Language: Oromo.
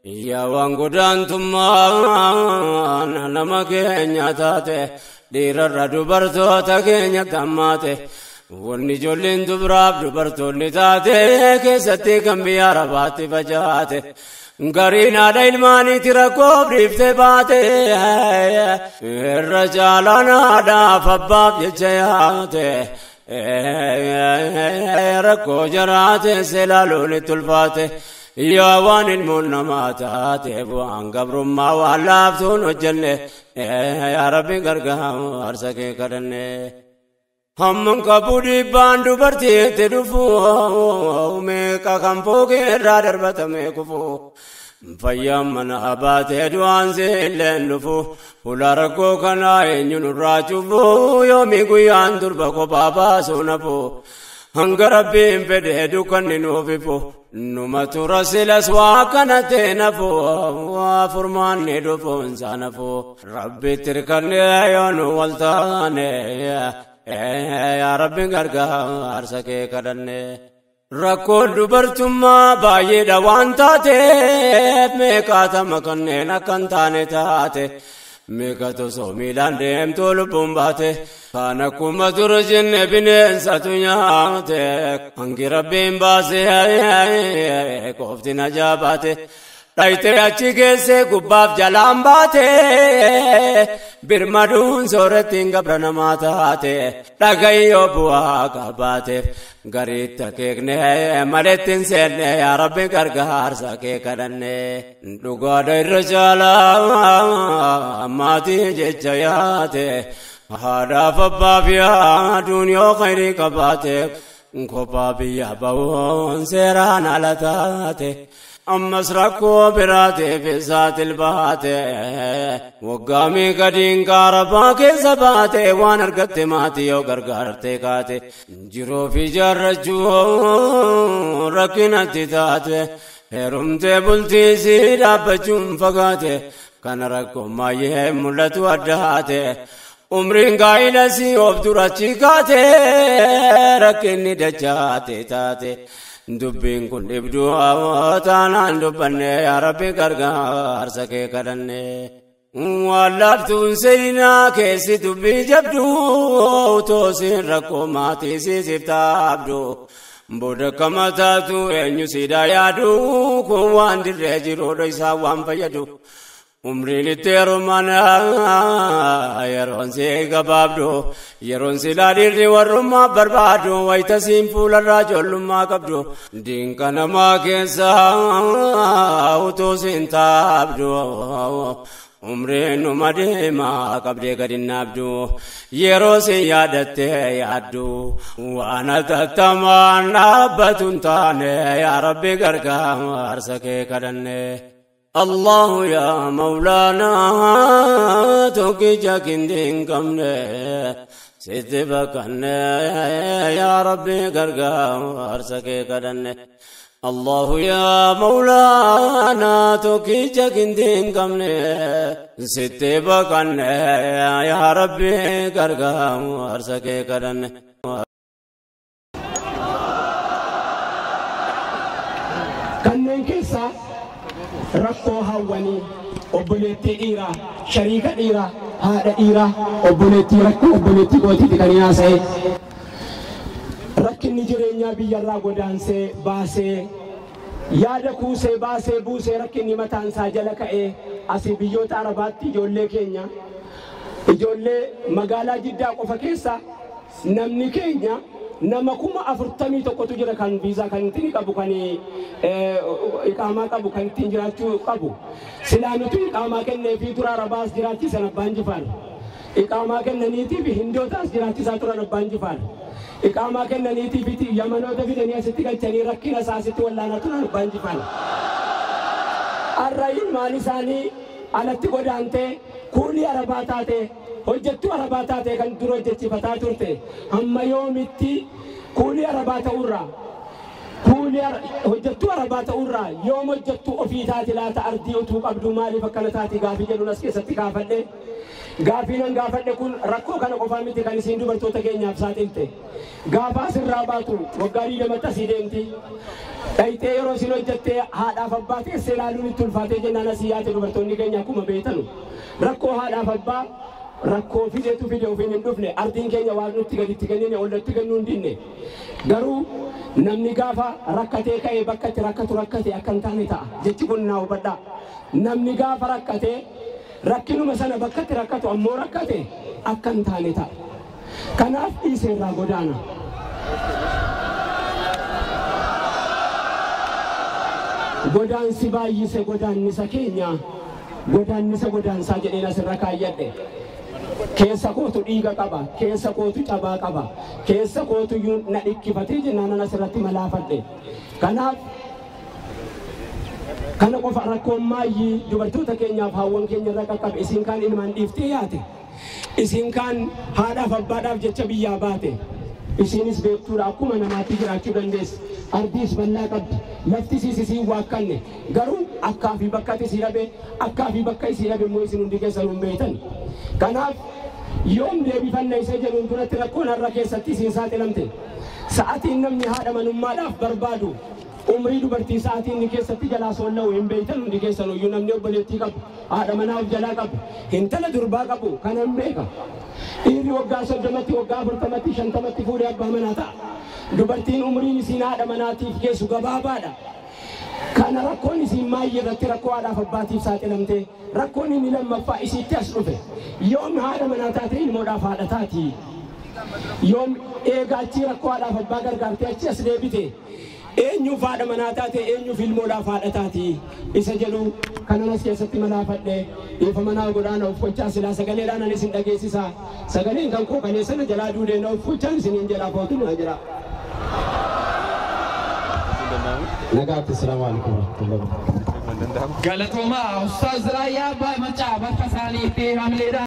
Yaa waan godaantummaa nama keenya taate dhiirarra dubartoota keenya tammaate wanni ijoolleen dubaraaf dubartoonni taate keessatti kan biyya Arabaatti facaate gariin haadha ilmaaniitti rakkoof dhiiftee baate irra caalaan haadhaaf abbaaf jecha yaate rakkoo jaraate seelaaluun itti ulfaate. Yaa waan ilmoon namaa taate bu'aan gabrummaa waan laaftuun hojjenne yaa Rabbi gargaarsa kee kadhanne. Hamman qabu dhiibbaan dubartiitti dhufu meeqa kan fooqee irraa darbatame kufu. Fayyaan mana baatee du'aan seelleen dhufu fuula rakkoo kanaa eenyu nurraa cufu yoomii guyyaan durba kophaa baasuu nafu. Hanga Rabbiin fedhee dukkanni nuuf ifu numa tura silas waa kanatti nafu furmaanni dhufuun isaa nafu Rabbitti hirkannee yoo nu wal taane yaa Rabbi gargaarsa kee kadhanne. Rakkoon dubartummaa baay'eedha waan taateef meeqaatama kanneen akka hin taane taate. Meeqatu osoo miilaan deemtuu lubbuun baate kan akkuma ture jenne bineensatu nyaate hangi Rabbiin baasee qofti najaa baate dhayitee achi geesse gubbaaf jalaan baate birmaduun soorattiin gabra namaa taate dhagayyoo bu'aa qabaateef gariitti akeekne maletti hin seenne yaa Rabbi gargaarsa kee kadhanne dhugaadha irra caalaa maatii jecha yaate haadhaaf abbaaf yaaduun yoo khayrii qabaate kophaa biyya bahuun seeraan ala taate. Ammas rakkoo biraatiif isaatil baate waggaa meeqa diinqa Arabaa keessa baate waan argatte maatii yoo gargaarte kaate jiruuf ijaarrachuu rakkinatti taate heerumtee bultii sii dhaabbachuun fagaate kana rakkoo maay'ee mul'atu addaate umriin gaa'ila sii of durachi kaate rakkinni dachaate taate. Dubbiin kun dhibduu taanaan dubbanne yaa Rabbi gargaarsa kee kadhanne. Waan laaftuun seenaa keessi dubbii jabduu toosiin rakkoo maatii siisiif taabdu. Booda kama taatu eenyu siidaa yaadu kun waan dirree jiruudha isaa waan fayyadu. Umriin itti heerumana yeroon si gabaabdu yeroon silaa dhiirri warrummaa barbaadu wayita siin fuularraa ijoollummaa qabdu diinqa namaa keessa utuu siin taabdu umriin numa deemaa qabdee gadi naabdu yeroo siin yaadattee yaaddu waan atattamaan dhaabbatu hin taane yaa Rabbi gargaarsa kee kadhanne. الله يا مولانا توكي كندين كمني ستبكني يا ربي غرغار سكي كدني الله يا مولانا توكي كندين كمني ستبكني يا ربي غرغار سكي كدني. Kanneen keessaa rakkoo hawwanii obboleettii dhiiraa shariika dhiiraa haadha dhiiraa obboleettii rakkoo obboleettii kootiiti kan haasa'e. Rakkinni jireenyaa biyyarraa godaansee baasee yaada kuusee baasee buusee rakkinni mataan isaa jala ka'ee asii biyyoota Arabaatti ijoollee keenya ijoollee magaalaa Jiddaa qofa keessa namni keenya nama 41,000 jira kan viizaa kan ittiin qabu kan iqaamaa qabu kan ittiin jiraachuu qabu. Silaa nuti iqaamaa kenneefii tura Arabaas jiraachisan Abbaan Jifaar. Iqaamaa kennaniitiif Hindootaas jiraachisaa turan Abbaan Jifaar. Iqaamaa kennaniitiif Yamanoota fidanii asitti galchanii rakkina isaa asitti wallaanaa turan Abbaan Jifaar. Har'a ilmaan isaanii alatti godaantee kuulii Arabaa taate hojjettuu Arabaa taate kan dura hojjechiifataa turte hamma yoomitti kuulii Arabaa ta'urraa kuulii Hojjettuu arabaa ta'urraa yoom hojjettuu ofii taati laata ardii utuu qabdu maaliif akkana taati gaafii jedhuun as keessatti gaafadhe. Gaafii nan gaafadhe kun rakkoo kana qofaa miti kan isiin dubartoota keenyaaf saaxilte. Gaafa asirraa baatu waggaa 20 asii deemti. Dhayitee yeroo isin hojjettee haadhaaf abbaa teessee ilaaluun itti ulfaatee jennaan asii yaate dubartoonni keenya akkuma beektanu. Rakkoo haadhaaf abbaa rakkoo fideetu fide ofiin hin dhufne ardiin keenya waan nutti gaditti kennine ollatti kennuu hin dinne. Garuu namni gaafa rakkatee ka'ee bakka itti rakkatu rakkate akka hin taane ta'a. Jechi kun naa hubadhaa. Namni gaafa rakkatee rakkinuma sana bakka itti rakkatu ammoo rakkate akka hin taane ta'a. Kanaaf dhiisee irraa godaana. Godaansi baay'ise godaannisa keenya godaannisa godaansaa jedheen asirra kaayyadhe. Keessa kootu dhiiga qaba, keessa kootu cabaa qaba, keessa kootu iyyuu na dhikkifatee jennaan asirratti malaafadhe. Kanaaf kana qofa rakkoon maayyii dubartoota keenyaaf haawwan keenya irra qaqqabe isiin kaan ilmaan dhiiftee yaate, isiin kaan haadhaaf abbaadhaaf jecha biyyaa baate. Isiinis beektuudha akkuma namaatti jiraachuu dandeessi. Ardiis bal'aa qabdi. Lafti isiis isiin waakkanne. Garuu akkaa fi bakka isii dhabe, akkaa fi bakka isii dhabe immoo isin hundi keessan hin beektan. Kanaaf yoom deebifanna isee jedhuun duratti rakkoon har'a keessatti isiin saaxilamte. Sa'aatiin namni haadha manummaadhaaf barbaadu umrii dubartii sa'aatiin inni keessatti jalaa soolla'u hin beektan hundi keessan iyyuu namni obboleettii qabu, haadha manaa of jalaa qabu, intala durbaa qabu kana hin beeka. Dhiirri waggaa 30tti, waggaa 40tti, 50tti fuudhee abbaa manaa ta'a. Dubartiin umriin isiin haadha manaatiif geessu gabaabaadha. Kana rakkoon isiin maayyee irratti rakkoo haadhaaf abbaatiif saaxilamte rakkoon inni lammaffaa isiitti as dhufe. Yoom haadha manaa taate ilmoodhaaf haadha taati. Yoom eega achii rakkoo haadhaaf abbaa gargaartee achi as deebite. Eenyuuf haadha manaa taate eenyuuf ilmoodhaaf haadha taati isa jedhu kanan as keessatti malaafadhe dhiifa manaa godhaana of gochaa silaa sagaleedhaan ani isin dhageessisa. Sagaleen kan koo kalee sana jalaa duudee na of gochaan isiniin jedhaa footu naa jira. Nagaatti assalamu alaikum warahmatullahi wabarakatuh. Galatoomaa Ustaaz Raayyaa Abbaa Macaa bakka isaaniitti hamileedhaan.